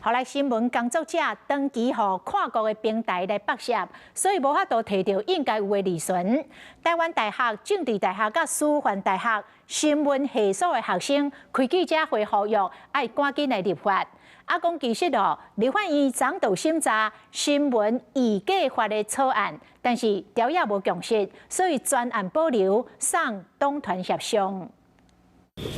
予來新聞工作者長期予跨國的平台來剝削，所以無法度提著應該有的利潤。臺灣大學、政治大學佮師範大學新聞系所的學生開記者會呼籲，愛趕緊來立法。啊，講其實哦，立法院早就審查新聞議價法的草案，但是朝野無共識，所以全案保留送黨團協商。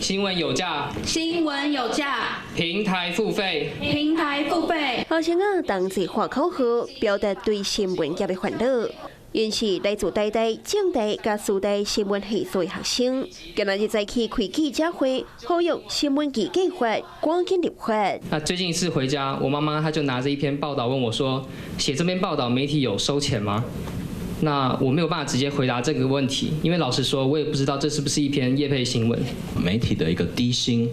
新聞有價，新聞有價，平台付費，平台付費。學生仔同齊喊口號，表達對新聞業的煩惱。𪜶是來自台大、政大佮師大新聞系所的學生，今仔日早起開記者會，呼籲新聞議價法趕緊立法。那最近一次回家，我媽媽她就拿着一篇報道問我說：寫這篇報道媒體有收錢嗎？那我沒有辦法直接回答這個問題，因為老實說，我也不知道這是不是一篇業配新聞。媒體的一個低薪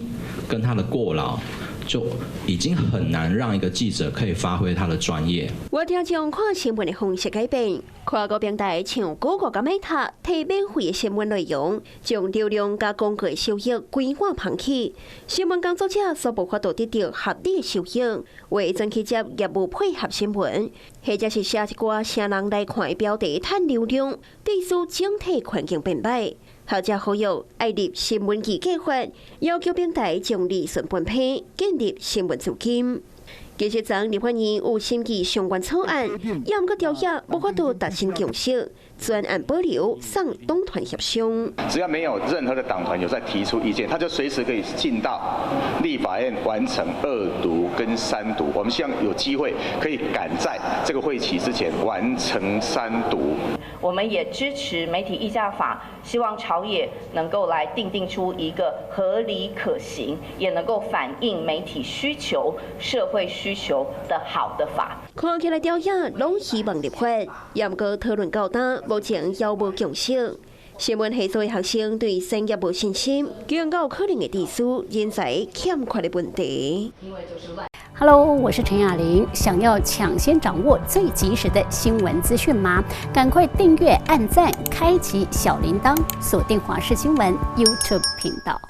跟他的過勞，就已經很難讓一個記者可以發揮他的專業。我聽將看新聞的方式改變，跨國平台像谷歌佮 Meta 提免費的新聞內容，將流量佮廣告的收益規劃捧起。新聞工作者所無法度得著合理的收益，會轉去接業務配合新聞，或者是寫一寡啥人來看的標題趁流量，致使整體環境變歹。學者呼籲愛立新聞議價法，要求平台將利潤分配，建立新聞資金。其實，昨立法院有審議相關草案，也毋過朝野無法度達成共識，全案保留送黨團協商。只要沒有任何的黨團有在提出意見，他就隨時可以進到立法院完成二讀跟三讀。我們希望有機會可以趕在這個會期之前完成三讀。我們也支持媒體議價法，希望朝野能夠來訂定出一個合理可行，也能夠反映媒體需求、社會需求的好的法。看起來朝野攏希望立法，也毋過討論到今，目前猶無共識。新聞系所的學生對產業無信心，更有可能會致使人才欠缺的問題。 Hello，我是陳雅玲。想要搶先掌握最及時的新聞資訊嗎？趕快訂閱、按讚、開啟小鈴鐺，鎖定華視新聞 YouTube 頻道。